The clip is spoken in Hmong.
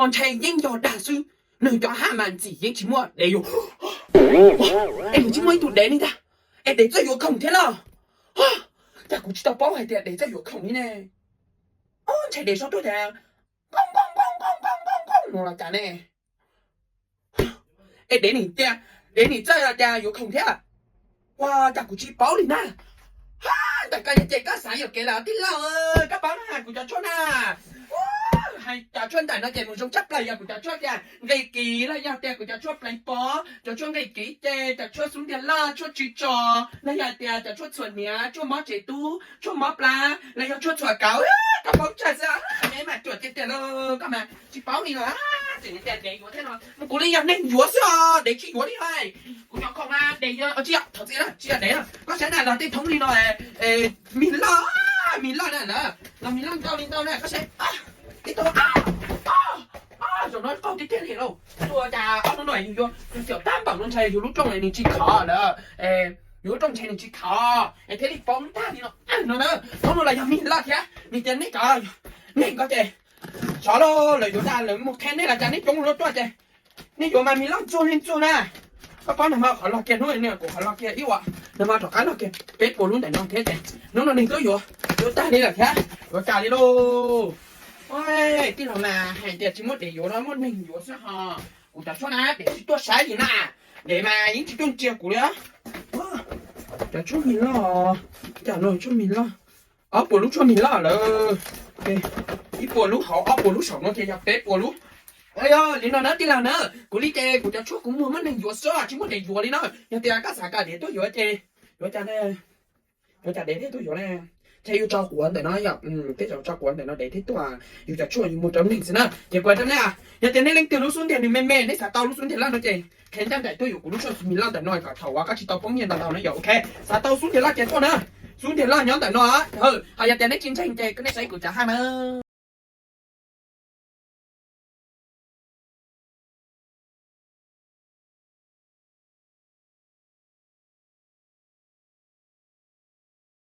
Ntshe yeej yog dag xwb, nws cov haj mas ntxim yeej tsis muaj dev yuav. Es nws tsis muaj ib tug dev li ntag, es dev txawj yuav khoom thiab los? Cas kuv tsis tau paub hais tias dev txawj yuav khoom li ne. Ntshe dev sab tuaj cas nqoo nqoo nqoo nqoo nqoo nqoo nqoo no los cas ne. Es dev nim tias, dev nim txawj los cas yuav khoom thiab. Ua cas kuv tsis paub li na. Ha, ntawm koj ces koj xav yuam kev lawm tij laug, koj paub na kuv cov tshuaj na. Hais cov tshuaj ntawm no ces mus zoo tshaj plaws yog kuv cov tshuaj tias nqi kiv los yog tias kuv cov tshuaj pleev pob, cov tshuaj nqi kiv ces cov tshuaj xub ntiag loj, tshuaj tsw tso, los yog tias cov tshuaj txhuam hniav, tshuaj mob tsev tub, tshuaj mob plab, los yog tshuaj txhuam kauv. Koj paub tsawg xwb, dev mas ruam tiag tiag lauj, koj mas tsis paub li los. Tseem tias dev yuav thiab no, mus kuv li yog neeg yuav xwb os, dev tsis yuav li os. Kuv cov khoom mas dev yuav tsis yog, thaum txij tsis yog dev na, koj saib na los tej thoob li no, mis loj, mis loj na, los mis loj ntau li ntau na, koj saib, ib tug, zaum no qaug tiag tiag li lauj. Ua cas ob hnub no yus yuav, yus xyaum tag npaum no ntshai yus lub rooj nws tsis khov lawm, yus lub rooj ntshe nws tsis khov es thiaj li poob tag li no no na. Ob hnub los yog mis loj thiab, nws tias nej cov neeg ko ces xyov lauj, lawv yuav tas lawv mus qhia nej los cas nej coob luaj tuaj ces nej yuav mas mis loj ntxuag li ntxuag na. Koj paub nag hmo qhov log kiag hnub no kuv qhov log kiag ib ua, nag hmo rov qab log kiag peb puas lub ntawm no thiab ces hnub no neeg twb yuav, yuav tag li lawm thiab yuav cas li lauj. Tij laug mas hais tias tsis muaj dev yuav no muaj neeg yuav xwb ho. Kuv cov tshuaj na dev tsis tuaj saib li na, dev mas yeej tsis tuaj ntsia kuv li. Cov tshuaj mis loj, cov no tshuaj mis loj, ob puas lub tshuaj mis loj lawm. Ib puas lub hauv ob puas lub saum no ces yog peb puas lub. Yog li no na tij laug na, kuv li ces kuv cov tshuaj kuv muag muaj neeg yuav xwb tsis muaj dev yuav li na. Yog tias koj xav kom dev tuaj yuav ces yuav cas, yuav cas dev thiaj tuaj yuav ne. Ces yus tso quav ntawm no yom, tej zaum tso quav ntawm no dev thiaj tuaj. Yus cov tshuaj yus muag rau neeg xwb na ces kuv rau nej, yog tias nej leej twg lub xub ntiag nws me me nej xav tau lub xub ntiag loj no ces qhia ncaj nraim tuaj yuav kuv lub tshuaj mis loj ntawm no kom thaum uas koj tsis tau poob nyiaj ntau ntau na yom. Ok, xav tau xub ntiag loj ces tuaj na, xub ntiag loj nyob ntawm no. Hos yog tias nej tsis ntseeg ces nej saib kuv cov haj na.